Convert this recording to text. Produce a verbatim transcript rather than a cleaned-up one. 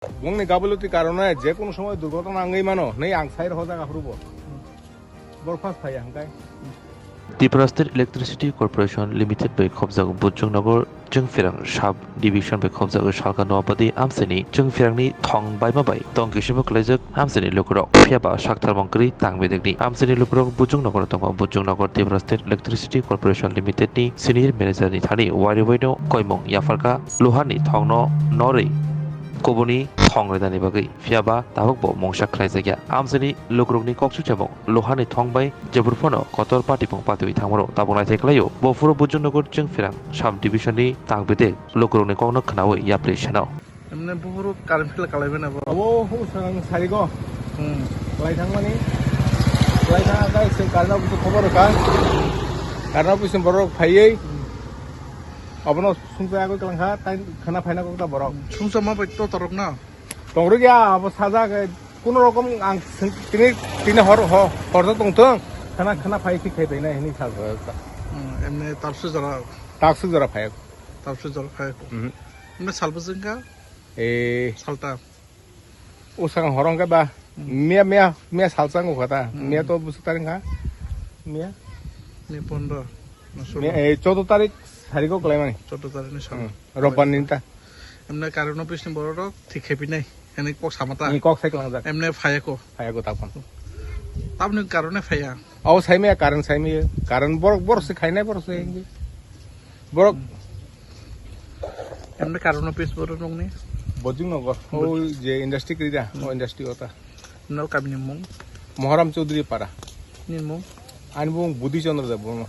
Bongni gabiluti karone je kono somoy durghotona wngwi mano, nei ang sai rokha jaga phuru bo. Bor fast phaiya hwnkhe. Tripura State Electricity Corporation Limited bai khopjak Bujungnagar Chwngpherang Sub Division bai khopjak Salka Noabadi amchaini Chwngpherangni thong baima bai tong kisimbo kwlaijak amchaini lukurok. Phiya ba sakthar mangkwrwi tang bedekni amchaini lukurok Bujungnagar tongo. Bujungnagar Tripura State Electricity Corporation Limited ni Senior Manager ni thani wari waino koimung yapharkha, luhani thongno norwi kubuni thong rwnani bagwi. Phiya ba tabuk bo mungsa khlaijakya. Amchaini lukurokni kok sujabung luhani thong bai jebur phano kotor patipung patwi thangmano tabuk naithai khlaio. Bo phuru Bujungnagar Chwngpherang Sub Division ni tang bedek lukurokni kokno khnaui yapri seno. Emne buphuru current bill kalai mano bo. Abo huk sang sarigo. Hmm. Kalai thangmani. Kalai thang kai se karna busu khobor ka. Karna busu borok phaiye. Hmm. Abono sungsa agoi kalangkha, tai khana phaina kokta borok. Sungsa ma bai to torok na. Tongrok ya, abo sajak, eh, kuno rokom ang sing-, tini, tini hor, ho-, horjak tongthung. Khana, khana phai thik khai phaina hini sajak. Hmm, emne tapsu jora. Tapsu jora phai. Tapsu jora phai. Mhm. Emne salbo jengka? Eh. Salta. O sakang horong khe ba. Hmm. Miya, miya, miya salsa wngkha ta. Hmm. Miya to busuk tarik kha. Miya. Miya pondro. Na solo. Miya, eh, choudo tarik sarigo kalaimani. Choudo tarik ni salo. Hmm. Robbar ni ta. Emne current office ni borok rok thik khai pinai. Ene kok sama ta. Ni kok sai klangjak. Emne phaya ko. Phaya ko tapon. Tamni karone phaya. Abo saimaya, current saimaya. Current borok, borok se khainai, borok se hinwi. Borok. Emne current office borok nokni? Bojing nogo. Boj- O je industry kiri da, Hmm. O industry ota. No kamni mung? Moharam Chaudhary Para. Ni mung? Ani mung Budhi Chandra Debbarma.